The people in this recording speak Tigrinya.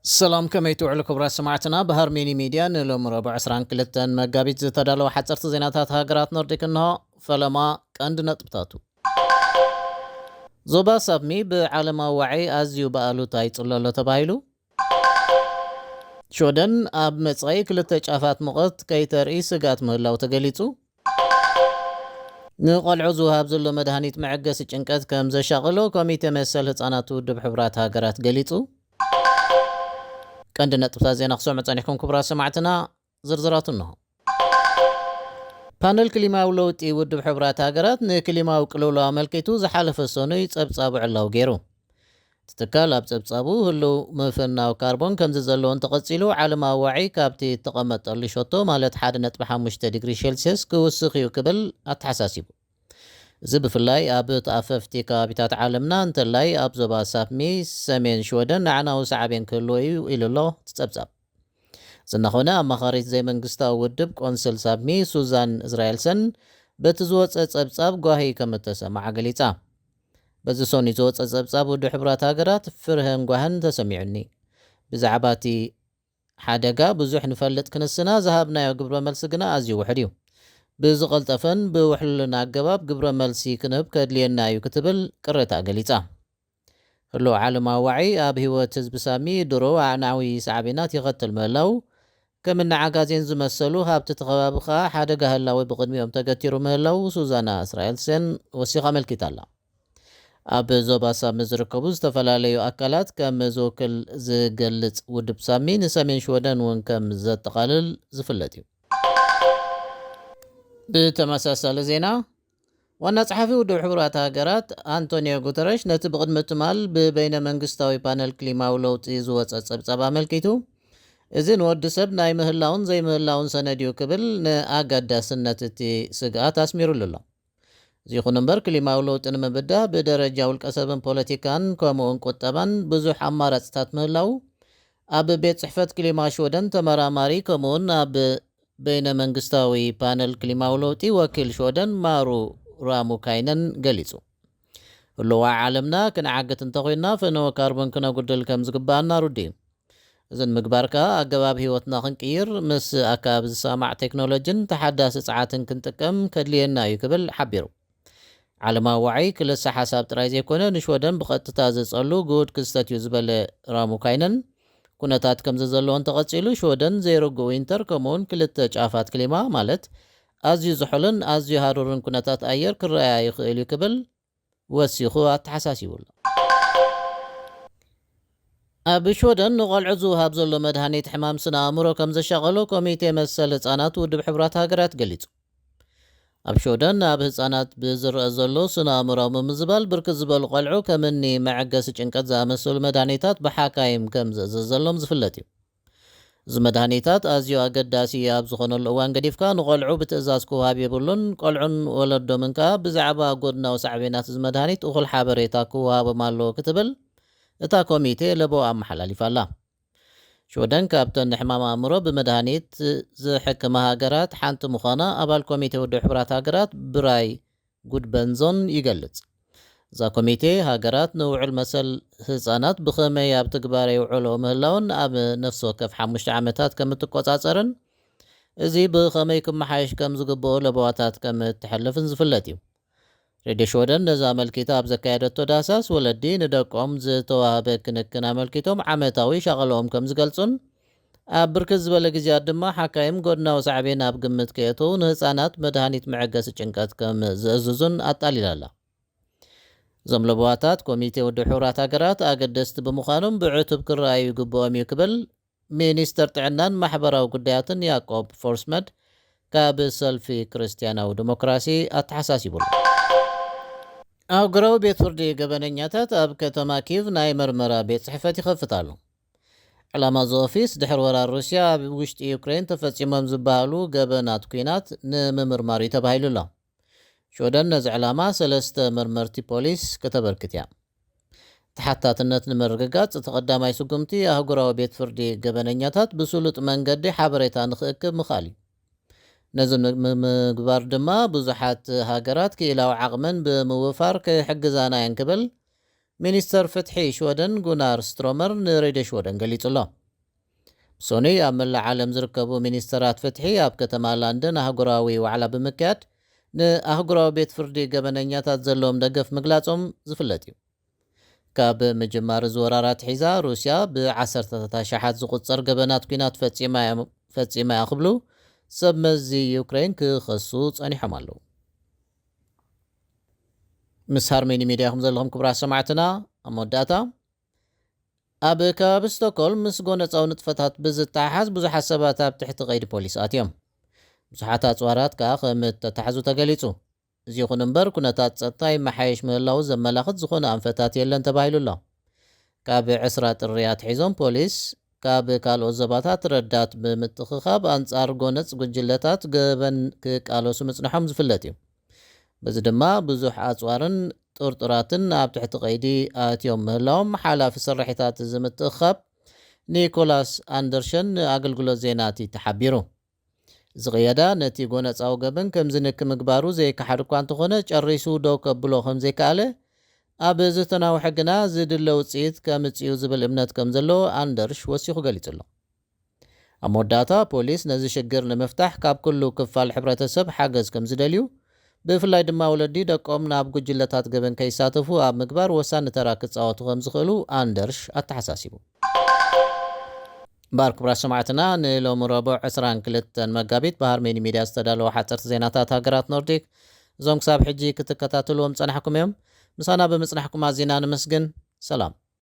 ሰላም፣ ከመይ ትውዕሉ ክቡራት ሰማዕትና? ብሃርሜኒ ሚድያ ንሎሚ ረቡዕ ዕስራን ክልተን መጋቢት ዝተዳለወ ሓፀርቲ ዜናታት ሃገራት ኖርዲክ እንሆ። ፈለማ ቀንዲ ነጥብታቱ። ዞባ ሳፕሚ ብዓለማዊ ዋዒ ኣዝዩ ብኣሉታ ይጽሎ ኣሎ ተባሂሉ። ሽወደን ኣብ መጻኢ ክልተ ጫፋት ሙቐት ከይተርኢ ስግኣት ምህላው ተገሊጹ። ንቆልዑ ዝወሃብ ዘሎ መድሃኒት መዐገሲ ጭንቀት ከም ዘሻቐሎ ኮሚቴ መሰል ህጻናት ውድብ ሕቡራት ሃገራት ገሊጹ። ቀንዲ ነጥብታት ዜና ክሰምዑ ጸኒሕኩም ክቡራት ሰማዕትና፣ ዝርዝራቱ እንሆ። ፓነል ክሊማዊ ለውጢ ውድብ ሕቡራት ሃገራት ንክሊማዊ ቅልውላው ኣመልኪቱ ዝሓለፈ ሰኑይ ጸብጻቡ ዕላዊ ገይሩ። እቲ ትካል ኣብ ጸብጻቡ ህልው ምፍናው ካርቦን ከምዚ ዘለዎ እንተቐጺሉ ዓለማዊ ዋዒ ካብቲ እተቐመጠሉ ሸቶ ማለት ሓደ ነጥቢ ሓሙሽተ ዲግሪ ሴልስየስ ክውስኽ እዩ ክብል ኣተሓሳሲቡ። እዚ ብፍላይ ኣብ ተኣፈፍቲ ከባቢታት ዓለምና እንተላይ ኣብ ዞባ ሳፕሚ ሰሜን ሽወደን ኣዕናዊ ሳዕቤን ክህልዎ እዩ ኢሉ ኣሎ እቲ ጸብጻብ። እዚ እናኾነ ኣማኻሪት ዘይመንግስታዊ ውድብ ቆንስል ሳፕሚ ሱዛን እስራኤልሰን በቲ ዝወጸ ጸብጻብ ጓሂ ከም እተሰማዓ ገሊጻ። በዚ ሰኑይ ዝወጸ ጸብጻብ ውድብ ሕቡራት ሃገራት ፍርህን ጓህን ተሰሚዑኒ። ብዛዕባ እቲ ሓደጋ ብዙሕ ንፈልጥ ክንስና ዝሃብናዮ ግብረ መልሲ ግና ኣዝዩ ውሑድ እዩ። ብዝቐልጠፈን ብውሕሉልን ኣገባብ ግብረ መልሲ ክንህብ ከድልየና እዩ ክትብል ቅሬታ ገሊጻ። ህሉው ዓለማዊ ዋዒ ኣብ ህይወት ህዝቢ ሳሚ ድሮ ኣዕናዊ ሳዕቤናት ይኸትል ምህላው፣ ከም እኒ ዓጋዜን ዝመሰሉ ሃብቲ እቲ ከባቢ ከኣ ሓደጋ ህላወ ብቕድሚኦም ተገቲሩ ምህላው ሱዛና እስራኤልሰን ወሲኻ ኣመልኪታ ኣላ። ኣብ ዞባ ሳሚ ዝርከቡ ዝተፈላለዩ ኣካላት ከም ዝውክል ዝገልጽ ውድብ ሳሚ ንሰሜን ሽወደን እውን ከም ዘጠቓልል ዝፍለጥ እዩ። ብተመሳሳሊ ዜና፣ ዋና ጸሓፊ ውድብ ሕቡራት ሃገራት ኣንቶኒዮ ጉተረሽ ነቲ ብቕድሚ ትማል ብበይነ መንግስታዊ ፓነል ክሊማዊ ለውጢ ዝወጸ ጸብጻብ ኣመልኪቱ፣ እዚ ንወዲ ሰብ ናይ ምህላውን ዘይምህላውን ሰነድ እዩ ክብል ንኣገዳስነት እቲ ስግኣት ኣስሚሩሉ ኣሎ። እዚ ይኹን እምበር፣ ክሊማዊ ለውጢ ንምብዳህ ብደረጃ ውልቀ ሰብን ፖለቲካን ከምኡውን ቁጠባን ብዙሕ ኣማራጽታት ምህላው ኣብ ቤት ጽሕፈት ክሊማ ሽወደን ተመራማሪ ከምኡውን ኣብ በይነ መንግስታዊ ፓነል ክሊማዊ ለውጢ ወኪል ሽወደን ማሩ ራሙካይነን ገሊጹ። ህልዋ ዓለምና ክንዓግት እንተኾይንና ፍነወ ካርቦን ክነጉድል ከም ዝግባኣና ርዱእ እዩ። እዚ ንምግባር ከኣ ኣገባብ ህይወትና ክንቅይር፣ ምስ ኣከባቢ ዝሰማማዕ ቴክኖሎጂን ተሓዳሲ ጸዓትን ክንጥቀም ከድልየና እዩ ክብል ሓቢሩ። ዓለማዊ ዋዒ ክልሰ ሓሳብ ጥራይ ዘይኮነ ንሽወደን ብቐጥታ ዝጸሉ ግሁድ ክስተት እዩ ዝበለ ራሙካይነን፣ ኩነታት ከምዚ ዘለዎ እንተቐጺሉ ሽወደን ዘይርጉእ ዊንተር ከምኡውን ክልተ ጫፋት ክሊማ ማለት ኣዝዩ ዝሑልን ኣዝዩ ሃሩርን ኩነታት ኣየር ክረኣያ ይኽእል እዩ ክብል ወሲኹ ኣተሓሳሲቡ ኣሎ። ኣብ ሽወደን ንቖልዑ ዝውሃብ ዘሎ መድሃኒት ሕማም ስነ ኣእምሮ ከም ዘሻቐሎ ኮሚቴ መሰል ህጻናት ውድብ ሕቡራት ሃገራት ገሊጹ። ኣብ ሽወደን ኣብ ህጻናት ብዝረአ ዘሎ ስነ ኣእምሮዊ ምምዝባል ብርክት ዝበሉ ቆልዑ ከም እኒ መዐገሲ ጭንቀት ዝኣመሰሉ መድሃኒታት ብሓካይም ከም ዝእዘዘሎም ዝፍለጥ እዩ። እዚ መድሃኒታት ኣዝዩ ኣገዳሲ ኣብ ዝኾነሉ እዋን ገዲፍካ ንቆልዑ ብትእዛዝ ክወሃብ የብሉን። ቆልዑን ወለዶምን ከኣ ብዛዕባ ጎድናዊ ሳዕቤናት እዚ መድሃኒት እኹል ሓበሬታ ክወሃቦም ኣለዎ ክትብል እታ ኮሚቴ ለበዋ ኣመሓላሊፋ ኣላ። ሽወደን ካብተን ንሕማም ኣእምሮ ብመድሃኒት ዝሕክማ ሃገራት ሓንቲ ምዃና ኣባል ኮሚቴ ውድብ ሕቡራት ሃገራት ብራይ ጉድበንዞን ይገልጽ። እዛ ኮሚቴ ሃገራት ንውዕል መሰል ህጻናት ብኸመይ ኣብ ትግባር የውዕሎ ምህላውን ኣብ ነፍሲ ወከፍ ሓሙሽተ ዓመታት ከም እትቆጻጸርን እዚ ብኸመይ ክመሓየሽ ከም ዝግብኦ ለበዋታት ከም እትሕልፍን ዝፍለጥ እዩ። ሬድዮ ሽወደን ነዚ ኣመልኪታ ኣብ ዘካየደቶ ዳህሳስ፣ ወለዲ ንደቆም ዝተዋህበ ክንክን ኣመልኪቶም ዓመታዊ ሻቐሎኦም ከም ዝገልጹን ኣብ ብርክት ዝበለ ግዜያት ድማ ሓካይም ጎድናዊ ሳዕቤን ኣብ ግምት ከየእተዉ ንህጻናት መድሃኒት መዐገሲ ጭንቀት ከም ዝእዝዙን ኣጣሊላ ኣላ። እዞም ለበዋታት ኮሚቴ ውድብ ሕቡራት ሃገራት ኣገደስቲ ብምዃኖም ብዕቱብ ክረኣዩ ይግብኦም እዩ ክብል ሚኒስተር ጥዕናን ማሕበራዊ ጉዳያትን ያዕቆብ ፎርስመድ ካብ ሰልፊ ክርስትያናዊ ዲሞክራሲ ኣተሓሳሲቡ ኣሎ። ኣህጉራዊ ቤት ፍርዲ ገበነኛታት ኣብ ከተማ ኪቭ ናይ መርመራ ቤት ጽሕፈት ይኸፍት ኣሎ። ዕላማ እዚ ኦፊስ ድሕሪ ወራር ሩስያ ኣብ ውሽጢ ዩክሬን ተፈጺሞም ዝበሃሉ ገበናት ኲናት ንምምርማር እዩ ተባሂሉ ኣሎ። ሽወደን ነዚ ዕላማ ሰለስተ መርመርቲ ፖሊስ ከተበርክት እያ። ተሓታትነት ንምርግጋጽ እቲ ቀዳማይ ስጉምቲ ኣህጉራዊ ቤት ፍርዲ ገበነኛታት ብስሉጥ መንገዲ ሓበሬታ ንኽእክብ ምኽኣል እዩ። ነዚ ንምግባር ድማ ብዙሓት ሃገራት ክኢላዊ ዓቕመን ብምውፋር ክሕግዛና እየን ክብል ሚኒስተር ፍትሒ ሽወደን ጉናር ስትሮመር ንሬድዮ ሽወደን ገሊጹ ኣሎ። ብሶኑይ ኣብ መላእ ዓለም ዝርከቡ ሚኒስተራት ፍትሒ ኣብ ከተማ ላንደን ኣህጉራዊ ዋዕላ ብምክያድ፣ ንኣህጉራዊ ቤት ፍርዲ ገበነኛታት ዘለዎም ደገፍ ምግላጾም ዝፍለጥ እዩ። ካብ ምጅማር እዚ ወራር ኣትሒዛ፣ ሩስያ ብዓሰርተታት ኣሽሓት ዝቑጸር ገበናት ኲናት ፈጺማ እያ፣ ፈጺማ እያ ክብሉ ሰብ መዚ ዩክሬን ክኸሱ ጸኒሖም ኣለዉ። ምስ ሃርሜኒ ሚድያ ኢኹም ዘለኹም ክቡራት ሰማዕትና። ኣብ መወዳእታ፣ ኣብ ከባቢ ስቶክሆልም ምስ ጎነጻዊ ንጥፈታት ብዝተሓሓዝ ብዙሓት ሰባት ኣብ ትሕቲ ቀይዲ ፖሊስ ኣትዮም። ብዙሓት ኣጽዋራት ከኣ ከም እተታሕዙ ተገሊጹ። እዚ ይኹን እምበር፣ ኩነታት ጸጥታ ይመሓየሽ ምህላዉ ዘመላኽት ዝኾነ ኣንፈታት የለን ተባሂሉ ኣሎ። ካብ ዕስራ ጥሪ ኣትሒዞም ፖሊስ ካብ ካልኦት ዞባታት ረዳት ብምትኽኻብ ኣንጻር ጎነጽ ጉጅለታት ገበን ክቃለሱ ምጽንሖም ዝፍለጥ እዩ። በዚ ድማ ብዙሕ ኣጽዋርን ጥርጡራትን ኣብ ትሕቲ ቀይዲ ኣትዮም ምህላዎም ሓላፊ ስርሒታት እዚ ምትእኽኻብ ኒኮላስ ኣንደርሸን ንኣገልግሎት ዜና እቲ ተሓቢሩ። እዚ ቅየዳ ነቲ ጎነጻዊ ገበን ከም ዝንኪ ምግባሩ ዘይከሓድ እኳ እንተኾነ፣ ጨሪሱ ደው ከብሎ ከም ዘይከኣለ፣ ኣብ ዝተናውሐ ግና ዝድለ ውጽኢት ከምጽእ እዩ ዝብል እምነት ከም ዘለዎ ኣንደርሽ ወሲኹ ገሊጹ ኣሎ። ኣብ መወዳእታ፣ ፖሊስ ነዚ ሽግር ንምፍታሕ ካብ ኩሉ ክፋል ሕብረተሰብ ሓገዝ ከም ዝደልዩ፣ ብፍላይ ድማ ወለዲ ደቆም ናብ ጉጅለታት ገበን ከይሳተፉ ኣብ ምግባር ወሳኒ ተራ ክጻወቱ ከም ዝኽእሉ ኣንደርሽ ኣተሓሳሲቡ። እምበኣር ክቡራት ሰማዕትና፣ ንሎሚ ረቡዕ ዕስራን ክልተን መጋቢት ብሃርሜኒ ሚድያ ዝተዳለወ ሓጸርቲ ዜናታት ሃገራት ኖርዲክ፣ እዞም ክሳብ ሕጂ ክትከታተልዎም ጸናሕኩም እዮም። ምሳና ብምጽናሕኩም ኣዚና ነመስግን። ሰላም።